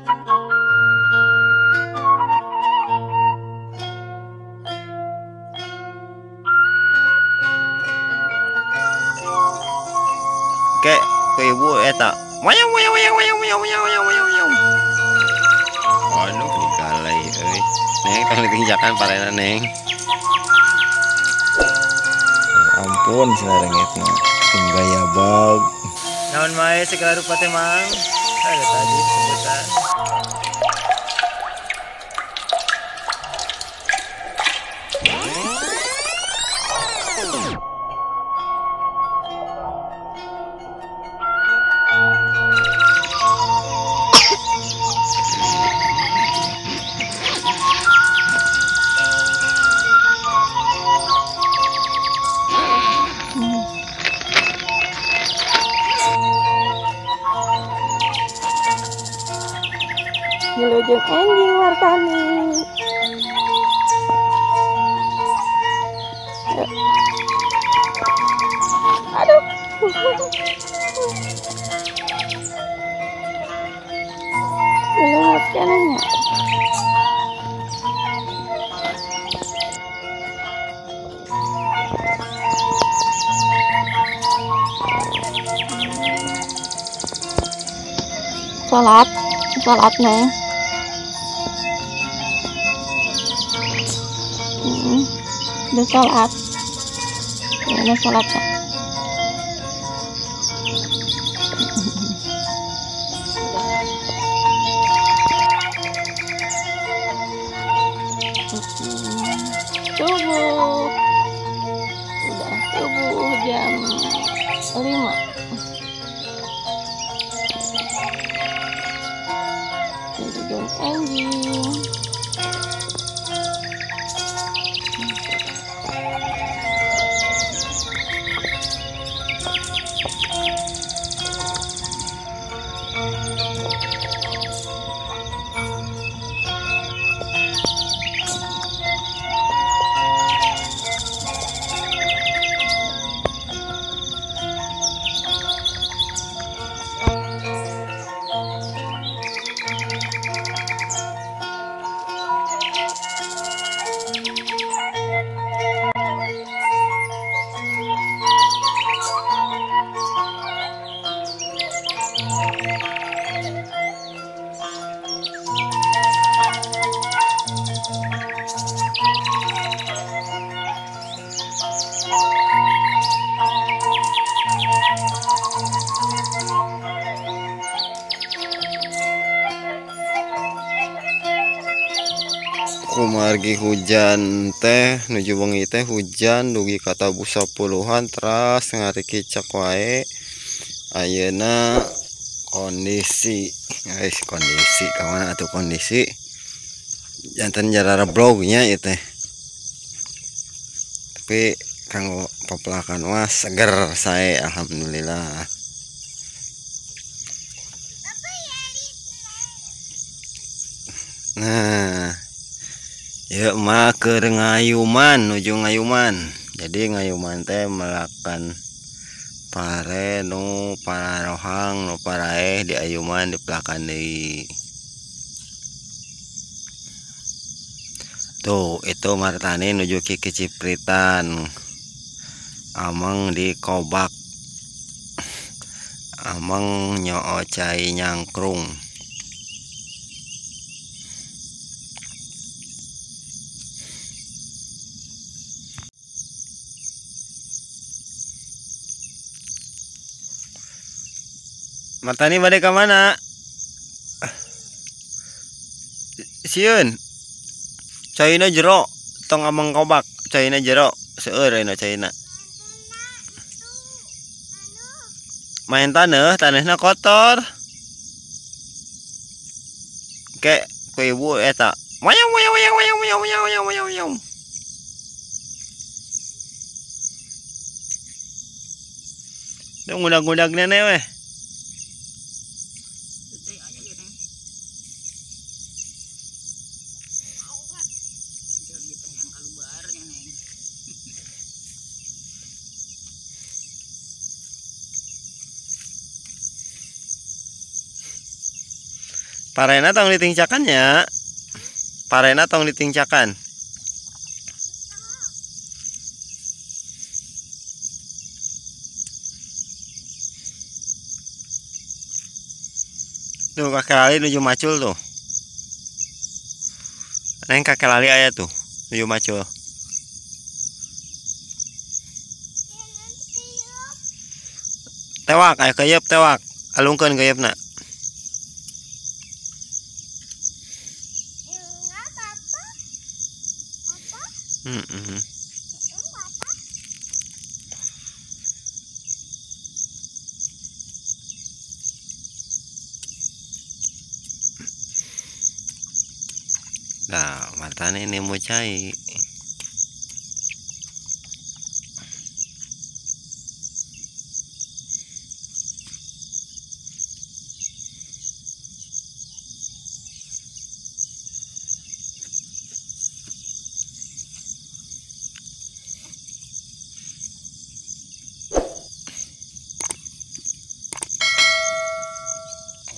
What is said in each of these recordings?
Kek ku ibu eta. Wayang wayang wayang wayang wayang wayang wayang wayang. Aduh dikalai euy. Neng tong ditinjakan parena neng. Ampun sarengetna ting gaya bag. Naon mae segala rupa teh mang. Ada tadi sebutan. Wilujeng enjing Martani. Aduh. Lewat kanannya. Salat, salat nih. Udah sholat, udah sholat kak. Subuh, udah subuh jam 5. Wilujeng enjing. Kumargi hujan teh nuju wengi teh hujan dugi ka tabuh 10-an teras ngarikicak wae. Ayeuna kondisi guys, kondisi kamana atuh kondisi janten jarara blognya ieu teh. Tapi kanggo pepelakan mah seger sae alhamdulillah. Nah, ya mah keur ngayuman nuju ngayuman. Jadi ngayuman teh melakan pare nu pararohang nu paraeh di ayuman dipelakan deui. Tuh, itu Martani nuju kicipritan. Ameng di kobak. Ameng nyoo cai nyangkrung. Martani bade ka mana? Sieun. Caina jero, tong ameng kobak, caina jero, seueur ayeuna caina. Main taneuh, taneuhna kotor. Kek ku ibu eta. Wayang wayang wayang wayang wayang wayang wayang wayang. Duh ngudag-ngudag nenek weh. Parena tong ditingcakan ya. Parena tong ditingcakan. Tuh kakek lali nuju macul tuh. Neng kakek lali aya tuh nuju macul. Tewak aya keyep tewak. Alungkeun keyepna. Nah, matanya ini mau cai.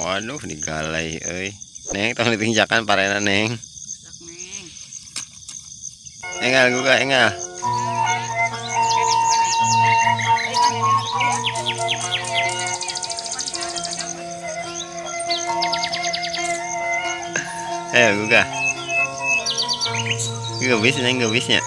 Waduh, digalai euy. Neng, tong ditingjakan parena, Neng. Engal gua engal. Ayo gua. Geulis Neng geulisnya.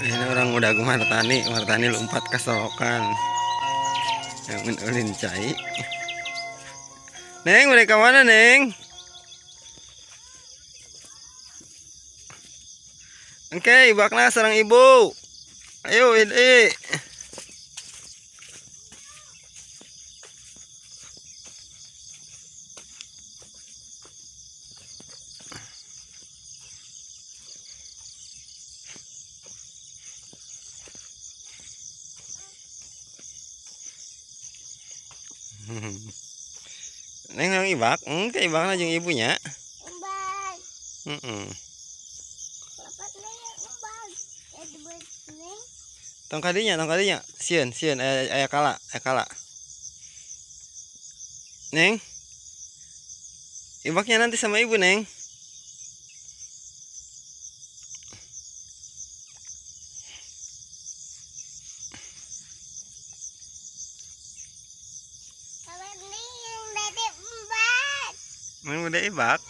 Ini orang udah gue martani, martani lompat ke solokan. Yang ulin cai. Neng, mereka mana, Neng? Oke, ibakna sareng ibu. Ayo, ini. Neng yang ibak, engke ibakna jeung ibunya. Ibak. Heeh. Bapak neng ibak. Neng. Tong kadinya. Sieun, sieun aya kala, aya kala. Neng. Ibaknya nanti sama ibu, Neng. Neng udah ibak.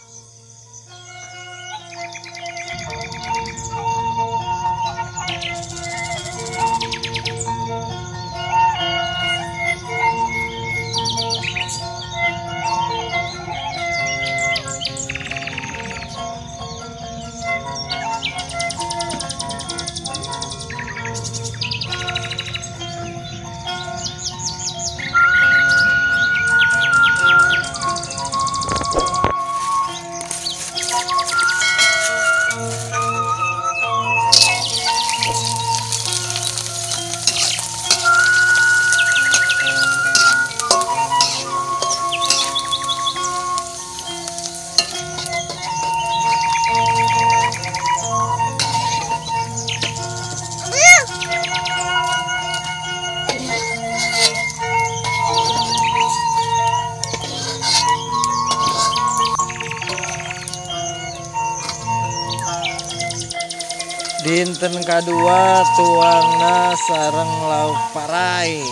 Dinten kadua tuangna sareng lauk parai.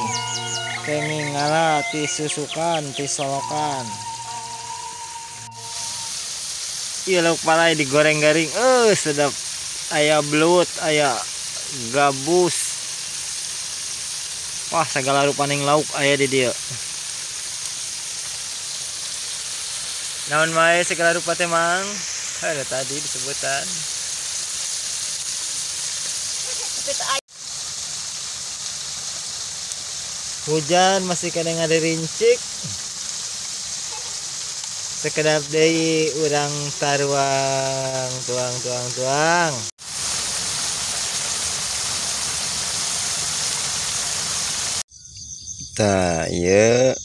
Kenging ngala ti susukan ti solokan. Ieu lauk parai digoreng garing, sedap. Aya belut, aya gabus. Wah, segala rupaning lauk aya di dieu. Naon wae segala rupa teh, Mang? Ada tadi disebutan. Tapi teu aya. Hujan masih kena ngaderincik. Sekedap deui urang taruang tuang tuang tuang. Tah ieu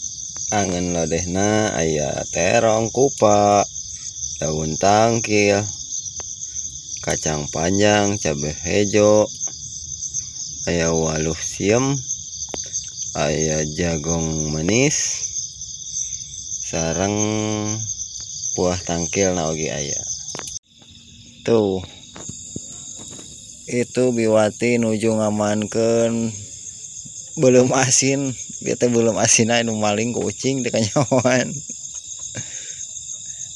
angen lodehna aya terong kupa, daun tangkil, kacang panjang, cabe hejo, aya waluh siem, aya jagong manis, sareng buah tangkil na oge aya. Tuh itu biwati nuju ngamankeun belum asin, dia teh belum asin anu maling ku ucing teh kanyahoan.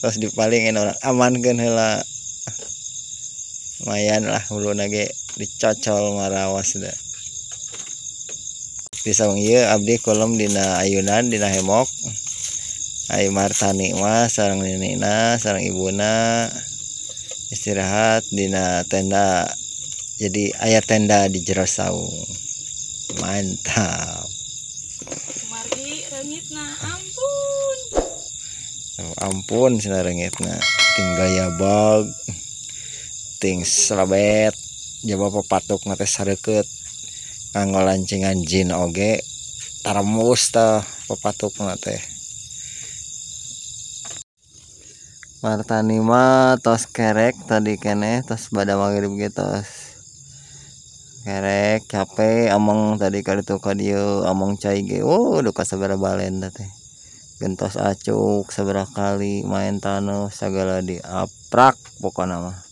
Terus dipaling orang amankeun heula. Lumayan lah huluna ge dicocol marawas da. Di saung ieu abdi kulem dina ayunan dina hemok. Ai Martani mah sareng nenekna sareng ibuna istirahat dina tenda. Jadi aya tenda di jero saung. Mantap. Margi reungitna ampun. Oh, ampun cenah reungitna. Ting gaya bag, ting selebet, jaba papatukna teh sareukeut. Nganggo lancingan jin oge taremus tah papatukna teh. Martani mah tos kerek tadi keneh tos bada magrib ge tos kerek capek ameng tadi kaditu ka dieu ameng cai ge duka sabaraha balen teh gentos acuk sabaraha kali main taneuh sagala diaprak pokona mah.